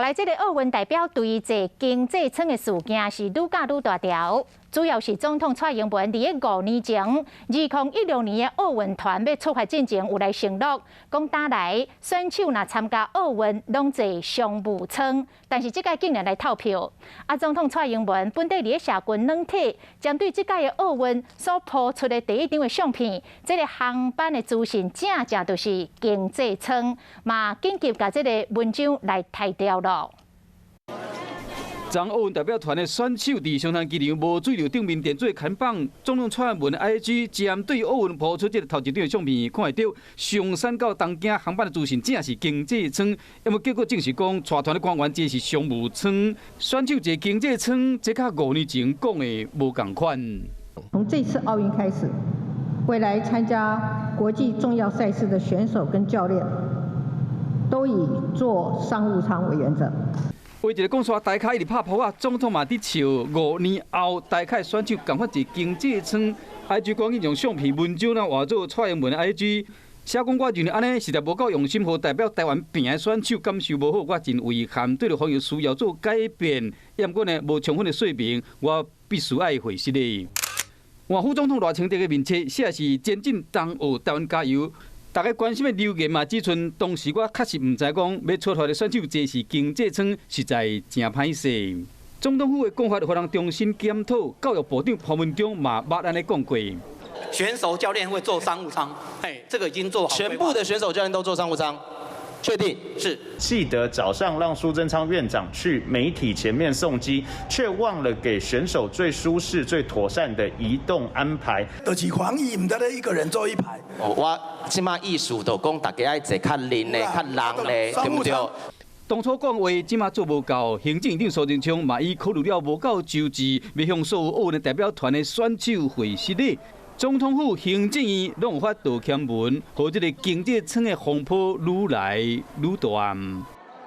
來這个奧運代表隊坐經濟艙的事件是愈攪愈大條，主要是總統蔡英文佇咧5年前，2016年的奧運團欲出發進前有來承諾，講今來選手若參加奧運攏坐商務艙，但是這擺竟然來偷票。啊，總統蔡英文本底佇咧社群軟體，針對這擺的奧運所鋪出的第一張的相片，這个航班的資訊正正就是經濟艙，嘛緊急共這个文章來刣掉囉。昨奧運代表團的選手佇松山機場無水流頂面電做看板，總統蔡英文 IG 針對奧運鋪出這个頭一張的相片，看會著松山到東京航班的資訊正是經濟艙，毋過結果證實講，帶團的官員這是商務艙，選手坐經濟艙，這佮5年前講的無仝款。從這次奧運開始，未來參加國際重要賽事的選手跟教練，都以坐商務艙為原則。為一个講煞台跤一直拍噗仔，總統嘛佇笑。5年後，台跤選手仝款坐經濟艙，IG 趕緊將相片文章啊換做蔡英文的 IG，寫講我認為按呢實在無夠用心，予代表台灣拚的選手感受無好，我真遺憾。對著方有需要做改變，毋過呢無充分的說明，我必須愛回實的。換副總統賴清德的面冊寫是前進東奧台灣加油。大家關心的留言嘛，指出當時我確實毋知講欲出發的選手坐是經濟艙，實在誠歹勢。總統府的講法，予人重新檢討。教育部長潘文忠嘛捌按呢講過。選手教練會坐商務艙，嘿，這個已經做好。全部的選手教練都坐商務艙，確定是。記得早上讓蘇貞昌院長去媒體前面送機，卻忘了給選手最舒適、最妥善的移動安排。就是防疫，毋得咧一個人坐一排。我這馬意思就講，大家愛坐較輪的、較人的，對毋對？當初講話，這馬做無到，行政院長蘇貞昌嘛已考慮了無夠周至，欲向所有奧運代表團的選手回失禮。總統府、行政院攏有發道歉文，予這个經濟艙的風波愈來愈大。